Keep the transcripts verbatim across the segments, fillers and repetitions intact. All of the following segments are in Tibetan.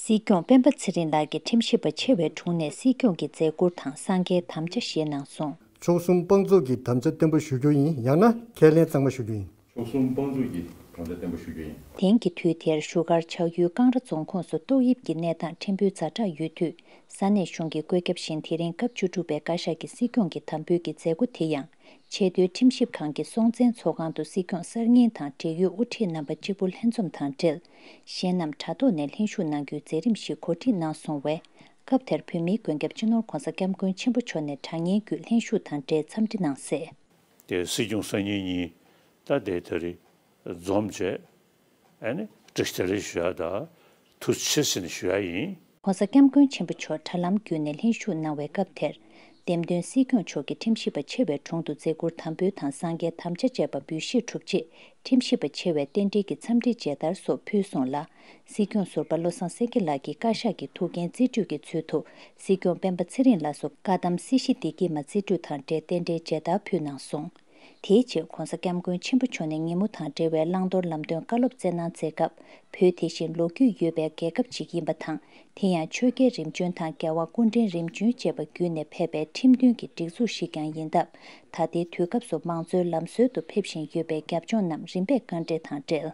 སྲིད་སྐྱོང་སྤེན་པ་ཚེ་རིང་ལགས་ཀྱིས་ཁྲིམས་ཞིབ་པ་ཆེ་བའི་དྲུང་ནས་སྲིད་སྐྱོང་གི་མཛད་ཁུར་དང་གསང་རྒྱའི་དམ་བཅའ་བཞེས་གནང་སོང་། ཕྱོགས་གསུམ་དཔང་འཛུགས་ཀྱི་དམ་བཅའ་བརྟན་པོ་ཞུ་རྒྱུ་ཡིན། ཡང་ན་ཁས་ལེན་གཙང་མ་ཞུ་རྒྱུ་ཡིན། ཕྱོགས་གསུམ་དཔང་འཛུགས་ཀྱི་དམ་བཅའ་བརྟན་པོ་ཞུ་རྒྱུ་ཡིན། དེང་གི་དུས་དེར་བཞུགས་སྒར་ཆགས་ཡུལ་ཀང་ར་རྫོང་ཁོངས་སུ་ཏོག་དབྱིབས་ཀྱི་གནས་སྟངས་ཕྲན་བུ་ཛ་དྲག་ཡོད་དུས། ས་གནས་གཞུང་གི་བཀོད་ཁྱབ་བཞིན་དེ་རིང་སྐབས་བཅུ་དྲུག་པའི་བཀའ་ཤག་གི་སྲིད་སྐྱོང་གི་དམ་འབུལ་གྱི་མཛད་སྒོ་དེ་ཡང་། ཆེས་མཐོའི་ཁྲིམས་ཞིབ་ཁང་གི་སྲོང་བཙན་ཚོགས་ཁང་དུ་སྲིད་སྐྱོང་གསར་རྙིང་དང་འབྲེལ་ཡོད་དབུ་ཁྲིད་རྣམ་པ་གཅིག་པུ་ལྷན་འཛོམས་དང་འབྲེལ། གཞན་རྣམས་དྲ་ཐོག་ནས་ལྷན་ཞུགས་གནང་རྒྱུའི་མཛད་རིམ་ཞིག་གོ་སྒྲིག་གནང་སོང་བས། སྐབས་དེར་བོད་མིའི་མགོན་སྐྱབས་སྤྱི་ནོར་༧གོང་ས་༧སྐྱབས་མགོན་ཆེན་པོ་མཆོག་ནས་དྲ་བརྙན་བརྒྱུད་ལྷན་ཞུགས་དང་འབྲེལ་འཚམས་འདྲི་གནང་གསལ། དེ་སྲིད་སྐྱོང་གསར་རྙིང་གཉིས་ད་དེ་ད་རེས་འཛོམས་བྱས། ཨ་ནི་བཀྲ་ཤིས་བདེ་ལེགས་ཞུ་ཡ་དང་ཐུགས་རྗེ་ཆེ་ཟེར་ནས་ཞུ་ཡ་ཡིན། ༸གོང་ས་༸སྐྱབས་མགོན་ཆེན་པོ་མཆོག་དྲ་ལམ་བརྒྱུད་ནས་ལྷན་ཞུགས་གནང་བའི་སྐབས་དེར། འདེམས་ཐོན་སྲིད་སྐྱོང་མཆོག་གིས་ཁྲིམས་ཞིབ་པ་ཆེ་བའི་དྲུང་དུ་མཛད་ཁུར་དམ་འབུལ་དང་གསང་རྒྱའི་དམ་བཅའ་བཅས་པ་འབུལ་བཞེས་གྲུབ་རྗེས། ཁྲིམས་ཞིབ་པ་ཆེ་བའི་རྟེན་འབྲེལ་གྱི་འཚམས་འདྲིའི་མཇལ་དར་སོགས་ཕུལ་སོང་ལ། སྲིད་སྐྱོང་ཟུར་པ་བློ་བཟང་སེང་གེ་ལགས་ཀྱིས་བཀའ་ཤག་གི་ཐུགས་འགན་རྩིས་སྤྲོད་ཀྱི་ཚུལ་དུ། སྲིད་སྐྱོང་སྤེན་པ་ཚེ་རིང་ལགས་སུ་བཀའ་གདམས་སྲིད་ཞི་བདེ་སྐྱིད་མ་རྩིས་སྤྲོད་དང་འབྲེལ་རྟེན་འབྲེལ་མཇལ་དར་ཕུལ་གནང་སོང་། དེའི་རྗེས་༸གོང་ས་༸སྐྱབས་མགོན་ཆེན་པོ་མཆོག་ནས་ཉིན་མོ་དང་འབྲེལ་བའི་བླང་དོར་ལམ་སྟོན་བཀའ་སློབ་སྩལ་གནང་མཛད་སྐབས། བོད་དེ་བཞིན་ལོ་རྒྱུས་ཡོད་པའི་རྒྱལ་ཁབ་ཅིག་ཡིན་པ་དང་། དེ་ཡང་ཆོས་རྒྱལ་རིམ་བྱོན་དང་རྒྱལ་བ་སྐུ་ཕྲེང་རིམ་བྱོན་བཅས་པ་བརྒྱུད་ནས་ཕེབས་པའི་ཁྲིམས་མཐུན་གྱི་སྒྲིག་འཛུགས་ཤིག་ཀྱང་ཡིན་སྟབས། ད་ལྟའི་དུས་སྐབས་སུ་མང་གཙོའི་ལམ་སྲོལ་དུ་ཕེབས་བཞིན་ཡོད་པའི་རྒྱབ་ལྗོངས་རྣམས་རིམ་པས་བཀའ་འགྲེལ་དང་འབྲེལ།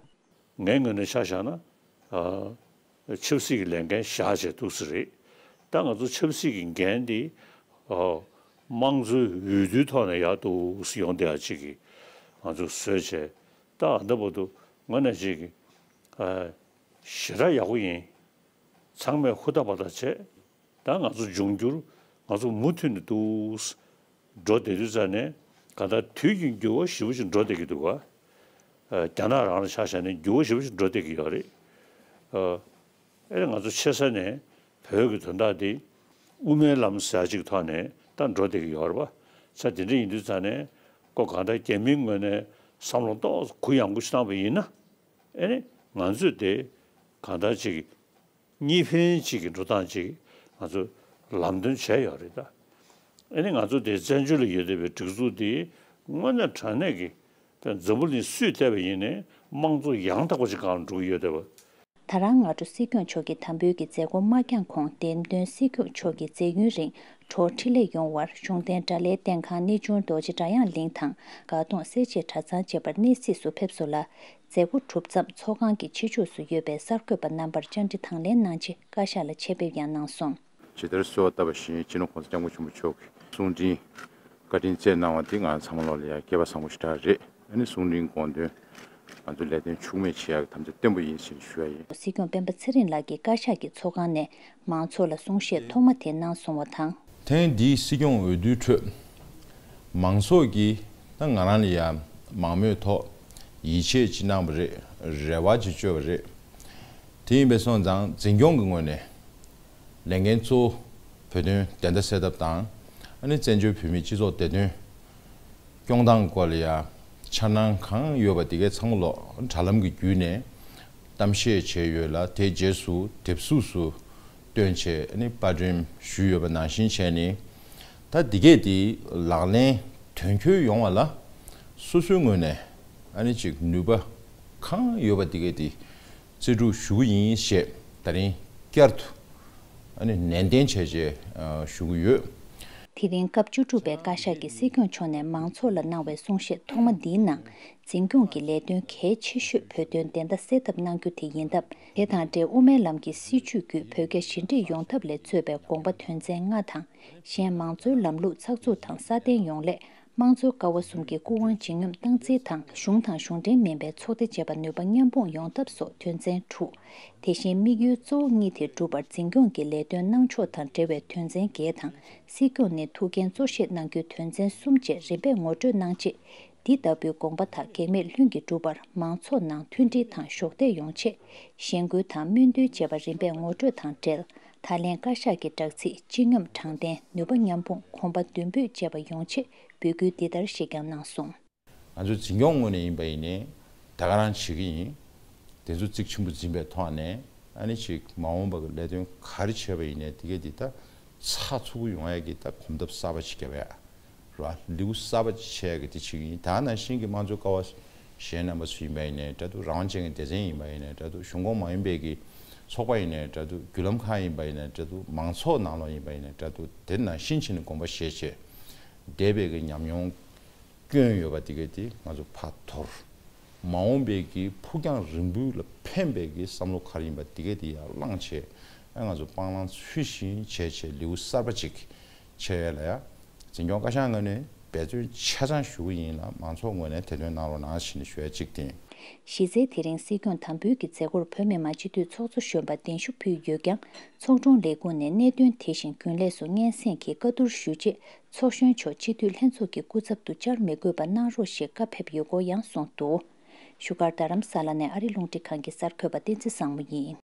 ངའི་ངོས་ནས་ཆ་བཞག་ན། ཨ། ཆབ་སྲིད་ཀྱི་ལས་འགན་བཞག་བྱས་འདུག་ས་རེད། ད་ང་ཚོ་ཆབ་སྲིད་ཀྱི་འགན་འདི། ཨ། དམངས་གཙོའི་འོས་བསྡུའི་ཐོག་ནས་ཡར་འདུག་སེ་ཡོང་བསྡད་ཡ་ཅིག་གི་ང་ཚོ་བཟོས་བྱས། ད་ཨ་ད་བར་དུ་ངོས་ནས་ཅིག་གི། ཨ། ཞེ་དྲག་ཡག་པོ་ཡིན། ཚང་མས་ཧུར་ཐག་འབད་ཐག་བྱས། ད་ང་ཚོ་འབྱུང་འགྱུར་ང་ཚོ་མུ་མཐུད་ནས་འདུག་སེ་འགྲོ་བསྡད་དུས་ཙ་ནས། གང་ལྟར་དུས་ཀྱི་འགྱུར་བ་ཞེ་པོ་ཅིག་འགྲོ་བསྡད་ཀྱི་འདུག་ག་ཨ། རྒྱ་ནག་རང་ལ་ཆ་བཞག་ནས་འགྱུར་བ་ཞེ་པོ་ཅིག་འགྲོ་བསྡད་ཀྱི་ཡོད་རེད། ཨ། ཨེ་རེད། ང་ཚོ་ཆེ་ས་ནས་བོད་ཀྱི་དོན་དག་འདི་དབུ་མའི་ལམ་ཟེར་ཡ་ཅིག་གི་ཐོག་ནས་ད་འགྲོ་བསྡད་ཀྱི་ཡོད་རེད་པ། ས་དེ་འདྲ་ཡིན་དུས་ཙ་ནས་ཁོ་གང་ལྟར་རྒྱ་མིའི་ངོས་ནས་བསམ་བློ་ཏོག་ཙམ་གུ་ཡངས་པོ་ཞིག་བཏང་བ་ཡིན་ན། ཨེ་རེད། ང་ཚོས་དེ་གང་ལྟར་ཅིག་གཉིས་ཕན་གཅིག་གི་འགྲོ་སྟངས་ཅིག་ང་ཚོས་ལམ་སྟོན་བྱས་ཡོད་རེད་ད། ཨ་ནི་ང་ཚོ་དེ་བཙན་བྱོལ་ལ་ཡོད་བསྡད་པའི་སྒྲིག་འཛུགས་འདི་དངོས་གནས་དྲང་གནས་ཀྱི་ད་འཛམ་བུ་གླིང་སུས་བལྟས་པ་ཡིན་ནའི་དམངས་གཙོ་ཡང་དག་པ་ཅིག་སྒང་ལ་འགྲོ་གི་ཡོད་བསྡད་པ། ད་རང་སྔ་དྲོ་སྲིད་སྐྱོང་མཆོག་གིས་དམ་འབུལ་གྱི་མཛད་སྒོ་མ་བསྐྱངས་གོང་། འདེམས་ཐོན་སྲིད་སྐྱོང་མཆོག་གིས་མཛད་ཡུན་རིང་གྲོགས་འཕྲིན་ལས་ཡོང་བར་གཞུང་བསྟེན་དགྲ་ལྷའི་བསྟེན་ཁང་གནས་ཆུང་རྡོ་རྗེ་སྒྲ་དབྱངས་གླིང་དང་དགའ་གདོང་སེར་བྱེས་གྲྭ་ཚང་བཅས་པར་གནས་གཟིགས་སུ་ཕེབས་སོང་ལ། མཛད་སྒོ་གྲུབ་མཚམས་ཚོགས་ཁང་གི་ཕྱི་ཕྱོགས་སུ་ཡོད་པའི་གསར་འགོད་པ་རྣམ་པར་བཅར་འདྲི་དང་ལེན་གནང་རྗེས་བཀའ་ཤག་ལ་ཆེད་ཕེབས་ཡང་གནང་སོང་། ཇི་ལྟར་གསོལ་བ་བཏབ་པ་བཞིན་སྤྱི་ནོར་༸གོང་ས་༸སྐྱབས་མགོན་ཆེན་པོ་མཆོག་གི་གསུང་འཕྲིན་བཀའ་དྲིན་སྩལ་གནང་བ་འདི་ང་ཚང་མ་ལོག་ལ་ཡ་སྐལ་པ་བཟང་པོ་ཞེ་དྲག་རེད། ཨ་ནི་གསུང་འཕྲིན་དགོངས་དོན་ང་ཚོ་ལས་དོན་འཕྱུགས་མེད་བྱེད་ཡག་གི་དམ་བཅའ་བརྟན་པོ་ཡིན་ཞེས་ཞུ་ཡ་ཡིན། སྲིད་སྐྱོང་སྤེན་པ་ཚེ་རིང་ལགས་ཀྱིས་བཀའ་ཤག་གི་ཚོགས་ཁང་ནས་མང་ཚོགས་ལ་གསུང་བཤད་ཐོག་མ་དེ་གནང་སོང་བ་དང་། ཐེངས་འདིའི་སྲིད་སྐྱོང་འོས་བསྡུའི་ཁྲོད། མང་ཚོགས་ཀྱིས་ད་ང་རང་ལ་ཡ་མང་མོས་ཐོག་ཡིད་ཆེས་ཅིག་གནང་བ་རེད། རེ་བ་ཅིག་བཅོལ་བ་རེད། དེ་ཡིན་པས་སོང་ཙང་འཛིན་སྐྱོང་གི་ངོས་ནས་ལས་འགན་གཙོ་བོ་བོད་དོན་བདེན་མཐའ་གསལ་ཐབས་དང་། ཨ་ནི་བཙན་བྱོལ་བོད་མིའི་སྤྱི་ཚོགས་བདེ་དོན་སྐྱོང་སྟངས་སྐོར་ལ་ཡ་འཆར་སྣང་གང་ཡོད་པ་དེ་གའི་ཚང་མ་ལོག་དྲ་ལམ་གྱི་བརྒྱུད་ནས་གཏམ་བཤད་བྱས་ཡོད་ལ། དེའི་རྗེས་སུ་དེབ་གཟུགས་སུ་བཏོན་བྱས་ཨ་ནི་པར་སྐྲུན་ཞུས་ཡོད་པ་ནང་བཞིན་བྱས་ནས། ད་འདི་གས་དེ་ལག་ལེན་དོན་འཁྱོལ་ཡོང་བ་ལ་སོ་སོའི་ངོས་ནས་ཨ་ནི་ཅིག་ནུས་པ་གང་ཡོད་པ་འདི་གས་དེ་རྩལ་སྤྲུགས་ཞུ་གི་ཡིན་ཞེས་ད་རིང་བསྐྱར་དུ་ཨ་ནི་ནན་ཏན་བྱས་བྱས་ཞུ་གི་ཡོད། དེ་རིང་སྐབས་བཅུ་དྲུག་པའི་བཀའ་ཤག་གིས་སྲིད་སྐྱོང་མཆོག་ནས་མང་ཚོགས་ལ་གནང་བའི་གསུང་བཤད་ཐོག་མ་འདིའི་ནང་། འཛིན་སྐྱོང་གི་ལས་དོན་གལ་ཆེ་ཤོས་བོད་དོན་བདེན་མཐའ་གསལ་ཐབས་གནང་རྒྱུ་དེ་ཡིན་སྟབས། དེ་དང་འབྲེལ་དབུ་མའི་ལམ་གྱི་སྲིད་བྱུས་བརྒྱུད་བོད་རྒྱ་ཞི་འགྲིག་ཡོང་ཐབས་ལ་གཙོས་པའི་དགོངས་པ་དོན་ཚན་ལྔ་དང་། གཞན་མང་གཙོའི་ལམ་ལུགས་ཚགས་ཚུད་དང་སྲ་བརྟན་ཡོང་སླད་དམངས་གཙོའི་ཀ་བ་གསུམ་གྱི་སྐུ་དབང་ཇི་སྙོམས་བཏང་རྩིས་དང་། གཞུང་དང་གཞུང་འབྲེལ་མིན་པའི་ཚོགས་སྡེ་བཅས་པ་ནུས་པ་མཉམ་སྤུངས་ཡོང་ཐབས་སོགས་དོན་ཚན་དྲུག་དེ་བཞིན་དམིགས་ཡུལ་གཙོ་བོ་གཉིས་དེ་འགྲུབ་པར་འཛིན་སྐྱོང་གི་ལས་དོན་གནང་ཕྱོགས་དང་འབྲེལ་བའི་དོན་ཚན་བརྒྱད་དང་། སྲིད་སྐྱོང་ནས་ཐུགས་འགན་གཙོ་བཞེས་གནང་རྒྱུའི་དོན་ཚན་གསུམ་བཅས་རིམ་པས་ངོ་སྤྲོད་གནང་རྗེས། འདི་ལྟ་བུའི་དགོངས་པ་དག་གེགས་མེད་ལྷུན་གྱིས་འགྲུབ་པར་མང་ཚོགས་ནང་མཐུན་སྒྲིལ་དང་གཞོགས་འདེགས་ཡོང་ཆེད། གཞེན་སྐུལ་དང་སྨོན་འདུན་བཅས་པ་རིམ་པས་ངོ་སྤྲོད་དང་འབྲེལ། ད་ལན་བཀའ་ཤག་གི་བསྒྲགས་ཚིག་སྤྱི་སྙོམས་དྲང་བདེན། ནུས་པ་མཉམ་སྤུངས། གོམ་པ་མདུན་སྤོས་བཅས་པ་ཡོང་ཆེད་འབོད་སྐུལ་འདི་ལྟར་ཞིག་ཀྱང་གནང་སོང་། ང་ཚོ་འཛིན་སྐྱོང་ངོས་ནས་ཡིན་པ་ཡིན་ནའི་ད་ག་རང་བྱེད་ཀྱི་ཡིན། དེ་ཚོ་གཙིགས་ཆེན་པོ་འཛིན་པའི་ཐོག་ནས་ཨ་ནི་ཅིག་མ་འོངས་པ་གི་ལས་དོན་ག་རེ་བྱས་པ་ཡིན་ནའི་དེ་གས་འདི་ད་ཚགས་ཚུད་པོ་ཡོང་ཡ་གི་ད་གོམ་སྟབས་གསར་པ་ཅིག་བརྒྱབ་ཡ་རེད་བ། ལེའུ་གསར་པ་ཅིག་ཕྱེ་ཡ་གི་དེ་བྱེད་ཀྱི་ཡིན། ད་ནང་བཞིན་གྱི་དམངས་གཙོའི་ཀ་བ་གཞན་རྣམ་པ་ཚོ་ཡིན་པ་ཡིན་ནའི་འདྲ་འདུག་རང་དབང་ཅན་གྱི་སྡེ་ཚན་ཡིན་པ་ཡིན་ནའི་འདྲ་འདུག་གཞུང་ཁོངས་མ་ཡིན་པའི་གི་ ཚོགས་པ་ཡིན་ནའི་འདྲ་འདུག་བརྒྱུད་ལམ་ཁག་ཡིན་པ་ཡིན་ནའི་འདྲ་འདུག་མང་ཚོགས་ནང་ལོགས་ཡིན་པ་ཡིན་ནའི་འདྲ་འདུག་དེ་ནང་བཞིན་བྱས་ནས་དགོངས་པ་བཞེས་བྱས་བསྡད་པའི་གི་ཉམས་མྱོང་བསྐྱོན་ཡོད་པ་དེ་གས་དེ་ང་ཚོ་ཕར་དོར། མ་འོངས་པའི་གི་ཕུགས་རྒྱང་རིང་པོའི་ལ་ཕན་པའི་གི་བསམ་བློ་ག་རེ་ཡིན་པ་དེ་གས་དེ་ཡར་བླངས་བྱས་ཨ་ང་ཚོ་སྤང་བླང་ཚུལ་བཞིན་བྱས་བྱས་ལེའུ་གསར་པ་ཅིག་ཕྱེ་ཡས་ལ་ཡ། འཛིན་སྐྱོང་བཀའ་ཤག་ངོས་ནས་འབད་བརྩོན་ཆ་ཚང་ཞུ་གི་ཡིན་ལ་མང་ཚོགས་ངོས་ནས་དེ་དོན་གནང་རོགས་གནང་ཞེས་ནས་ཞུ་ཡ་གཅིག་དེ་ཡིན། གཞི་རྩའི་དེ་རིང་སྲིད་སྐྱོང་དམ་འབུལ་གྱི་མཛད་སྒོར་བོད་མི་མང་སྤྱི་འཐུས་ཚོགས་གཙོ་གཞོན་པ་གདན་ཞུ་ཕུལ་ཡོད་ཀྱང་ཚོགས་དྲུང་ལས་ཁུངས་ནས་གནད་དོན་དེ་བཞིན་རྒྱུན་ལས་སུ་སྙན་སེང་གིས་བཀའ་བསྡུར་ཞུས་རྗེས་ཚོགས་གཞོན་མཆོག་སྤྱི་འཐུས་ལྷན་ཚོགས་ཀྱི་སྐུ་ཚབ་ཏུ་བཅར་མི་དགོས་པ་གནང་རོགས་ཞེས་བཀའ་ཕེབས་ཡོད་སྐོར་ཡང་གསུངས་འདུག་བཞུགས་སྒར་རྡ་རམ་ས་ལ་ནས་ཨ་རི་རླུང་འཕྲིན་ཁང་གི་གསར་འགོད་པ་བསྟན་འཛིན་བཟང་མོ་ཡིན།